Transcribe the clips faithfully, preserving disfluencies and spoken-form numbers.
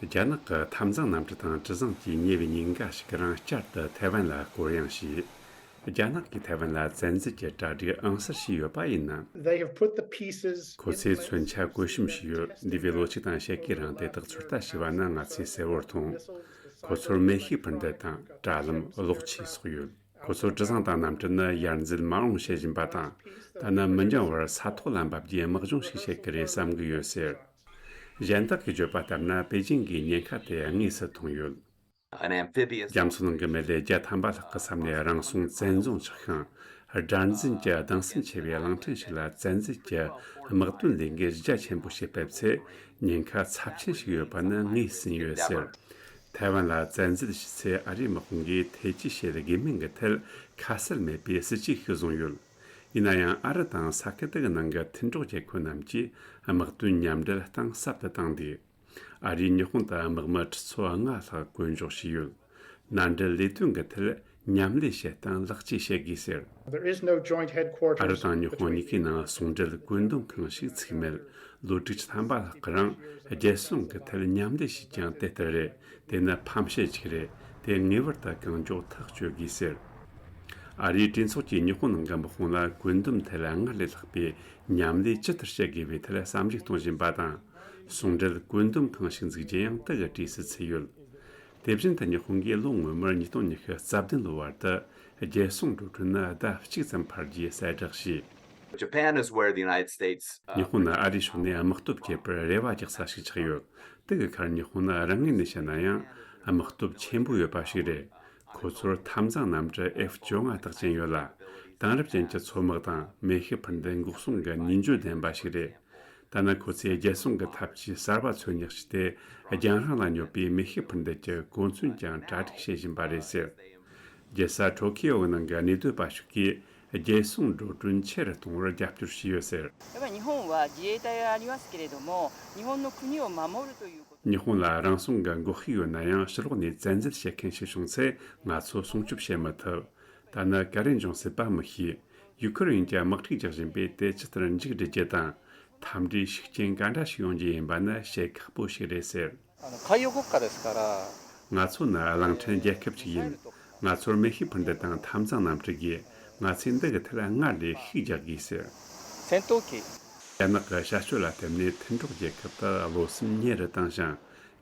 རྒྱ་ནག་གི་འཐབ་འཛིང་གནམ་གྲུ་དང་གྲུ་གཟིངས་ཀྱི་ཉེ་བའི་ཉིན་འགའ་ཞིག་རིང་བསྐྱར་དུ་ཐའེ་ཝན་ལ་སྐོར་གཡེང་བྱས། རྒྱ་ནག་གིས་ཐའེ་ཝན་ལ་བཙན་འཛུལ་གྱི་གྲ་སྒྲིག་ཨང་གསར་བྱས་ཡོད་པ་ཡིན་ན། They have put the pieces in place. ཁོ་ཚོས་མཚོན་ཆ་བཀོད་གཤོམ་བྱས་ཡོད། འདས་པའི་ལོ་གཅིག་དང་ཕྱེད་ཀའི་རིང་དེ་དག་ཚོད་ལྟ་བྱས་པ་ན་ང་ཚོས་གསལ་བོར་མཐོང་། ཁོ་ཚོར་མེ་ཤུགས་འཕུར་མདེལ་དང་དྲ་ལམ། གློག་ཆས་སོགས་ཡོད། ཁོ་ཚོར་གྲུ་གཟིངས་དང་གནམ་གྲུ་ནི་ཡར་འཛུལ་མ་འོང་བྱེད་བཞིན་པ་དང་། ད་ནི་མི་འགྱངས་བར་ས་ཐོག་ལ་འབབ་རྒྱུའི་དམག་སྦྱོང་ཞིག་བྱེད་ཀྱི་རེད་བསམ་གྱི་ཡོད་ཟེར། གཞན་དག་གིས་བརྗོད་པ་ལྟར་ན་པེ་ཅིང་གིས་ཉེན་ཁ་དེ་དངོས་སུ་མཐོང་ཡོད། An amphibious རྒྱ་མཚོ་ནང་གི་མི་སྡེ་བརྒྱ་ཐམ་པ་ལྷག་གི་ས་ནས་རང་སྲུང་བཙན་རྫོང་ཆགས་ཤིང་། དགྲར་འཛིན་གྱི་གདུང་སེམས་ཆེ་བའི་གླིང་ཕྲན་ཞིག་ལ་བཙན་འཛུལ་གྱི་དམག་དོན་ལས་འགུལ་རྒྱ་ཆེན་པོ་ཞིག་སྤེལ་ཚེ། ཉེན་ཁ་ཚབས་ཆེན་ཞིག་ཡོད་པ་ནི་ངོས་ཟིན་ཡོད་ཟེར། ཐའེ་ཝན་ལ་བཙན་འཛུལ་བྱས་ཚེ་ཨ་རིའི་དམག་དཔུང་གིས་ཐེ་ཇུས་བྱེད་དགོས་མིན་གྱི་ཐད་ཁ་གསལ་མེད་པའི་སྲིད་ཇུས་ཤིག་བཟུང་ཡོད། ཡིན་ན་ཡང་ཨ་རི་དང་ས་ཁུལ་དེ་གི་ནང་གི་མཐུན་གྲོགས་རྒྱལ་ཁབ་རྣམས་ཀྱིས་དམག་དོན་མཉམ་འབྲེལ་གཏིང་ཟབ་ཏུ་བཏང་སྟེ། ཨ་རིས་ཉི་ཧོང་དུ་དམག་མི་ཁྲི་ཚོ་ལྔ་ལྷག་བསྐོ་འཇོག་བྱས་ཡོད། མནའ་འབྲེལ་ལས་དོན་གྱི་ཐད་མཉམ་ལས་བྱེད་སྟངས་ལེགས་བཅོས་བྱེད་དགོས་ཟེར། There is no joint headquarters ཨ་རི་དང་ཉི་ཧོང་གཉིས་ཀའི་ནང་ཟུང་འབྲེལ་བཀོད་འདོམས་ཁང་ཞིག་ཚུགས་མེད། ལོ་དྲུག་ཅུ་ཐམ་པ་ལྷག་གི་རིང་རྒྱལ་སྲུང་གི་ཐད་མཉམ་ལས་བྱས་ཀྱང་དེ་ལྟར་རེད། དེ་ནི་ཕམ་བཤད་ཅིག་རེད། དེ་ངེས་པར་དུ་གང་མགྱོགས་ཐག་གཅོད་དགོས་ཟེར། ཨ་རིའི་གྲོས་ཚོགས་ཀྱིས་ཉི་ཧོང་ནང་གི་དམག་དཔུང་ལ་བཀོད་འདོམས་ཐད་སྔར་ལས་ལྷག་པའི་མཉམ་ལས་ཇི་ལྟར་བྱེད་དགོས་པའི་ཐད་བསམ་གཞིག་གཏོང་བཞིན་པ་དང་། ཟུང་འབྲེལ་བཀོད་འདོམས་ཁང་ཞིག་འཛུགས་རྒྱུ་ཡང་དེ་གི་གྲས་སུ་ཚུད་ཡོད། དེ་བཞིན་དུ་ཉི་ཧོང་གིས་ལོ་སྔོན་མར་ཉིས་སྟོང་ཉི་ཤུ་རྩ་བདུན་ལོ་བར་དུ་རྒྱལ་སྲུང་འགྲོ་གྲོན་ནི་ཟླ་གཅིག་ཙམ་འཕར་རྒྱུའི་གསལ་བསྒྲགས་བྱས། Japan is where the United States, uh, ཉི་ཧོང་ནི་ཨ་རིའི་ཕྱོགས་ནས་དམག་སྟོབས་སྐྱེད་པར་རེ་བ་རྒྱག་ས་ཞིག་ཆགས་ཡོད། དེ་གི་ཁར་ཉི་ཧོང་ནི་རང་ངོས་ནས་བཤད་ན་ཡང་དམག་སྟོབས་ཆེན་པོ་ཡོད་པ་ཞིག་རེད། ཁོ་ཚོར་འཐབ་འཛིང་གནམ་གྲུ་ཨེཕ་བཅོ་ལྔ་དག་ཅན་ཡོད་ལ། དེང་རབས་ཅན་གྱི་མཚོ་དམག་དང་མེ་ཤུགས་འཕུར་མདེལ་འགོག་སྲུང་གི་ནུས་འཇོན་ལྡན་པ་ཞིག་རེད། ད་ནི་ཁོ་ཚོས་རྒྱལ་སྲུང་གི་ཐབས་ཇུས་གསར་པ་འཚོལ་སྙེག་བྱས་ཏེ། རྒྱང་རིང་ལ་སྙོད་པའི་མེ་ཤུགས་འཕུར་མདེལ་གྱི་གོ་མཚོན་ཀྱང་གྲ་སྒྲིག་བྱེད་བཞིན་པ་རེད་ཟེར། རྒྱལ་ས་ཊོ་ཁི་ཡོ་གི་ནང་གི་གནས་སྡོད་པ་ཞིག་གིས་རྒྱལ་སྲུང་འགྲོ་གྲོན་ཆེ་རུ་གཏོང་བར་རྒྱབ་སྐྱོར་བྱས་ཡོད་ཟེར། やっぱり日本は自衛隊がありますけれども、日本の国を守るということ。 ཉི་ཧོང་ལ་རང་སྲུང་གི་འགོག་ཤུགས་ཡོད་ན་ཡང་ཕྱི་ལོགས་ནས་བཙན་འཛུལ་བྱེད་མཁན་ཞིག་བྱུང་ཚེ་ང་ཚོ་སྲུང་སྐྱོབ་བྱེད་མི་ཐུབ། ད་ནི་ག་རེ་འབྱུང་སྲིད་པ་མི་ཤེས། ཡུ་ཁུ་རེན་གྱི་དམག་འཁྲུག་རྒྱག་བཞིན་པས་དེ་ཇི་ལྟར་མཇུག་སྒྲིལ་རྒྱུ་དང་། འཐབ་འབྲས་ཤུགས་རྐྱེན་ག་འདྲ་ཞིག་ཡོང་རྒྱུ་ཡིན་པ་ནི་བཤད་ཁག་པོ་ཞིག་རེད་ཟེར། あの、海洋国家ですから。 ང་ཚོ་ནི་གླིང་ཕྲན་རྒྱལ་ཁབ་ཅིག་ཡིན། ང་ཚོར་མེ་ཤུགས་འཕུར་མདེལ་དང་འཐབ་འཛིང་གནམ་གྲུ་དགོས། ང་ཚོས་འདི་གི་ཐད་ལ་སྔར་ལས་ཤུགས་རྒྱག་དགོས་ཟེར། 戦闘機。 རྒྱ་ནག་གི་བྱ་སྤྱོད་ལ་བརྟེན་ནས་མཐུན་གྲོགས་རྒྱལ་ཁབ་ཏུ་བློ་སེམས་ཉེ་རུ་བཏང་ཞིང་།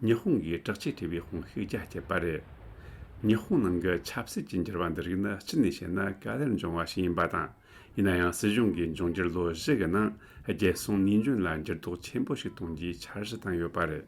ཉི་ཧོང་གིས་དྲག་ཆས་སྤྲས་པའི་དཔུང་ཤུགས་རྒྱ་བསྐྱེད་པ་རེད། ཉི་ཧོང་ནང་གི་ཆབ་སྲིད་ཀྱི་འགྱུར་བ་འདི་རིགས་ནི་སྤྱི་ནས་བཤད་ན་ག་ལེར་འབྱུང་བ་ཞིག་ཡིན་པ་དང་། ཡིན་ན་ཡང་སྲིད་གཞུང་གིས་འབྱུང་འགྱུར་ལོ་བཞི་གི་ནང་རྒྱལ་སྲུང་ནུས་འཇོན་ལ་འགྱུར་ལྡོག་ཆེན་པོ་ཞིག་གཏོང་རྒྱུའི་འཆར་གཞི་བཏིང་ཡོད་པ་རེད།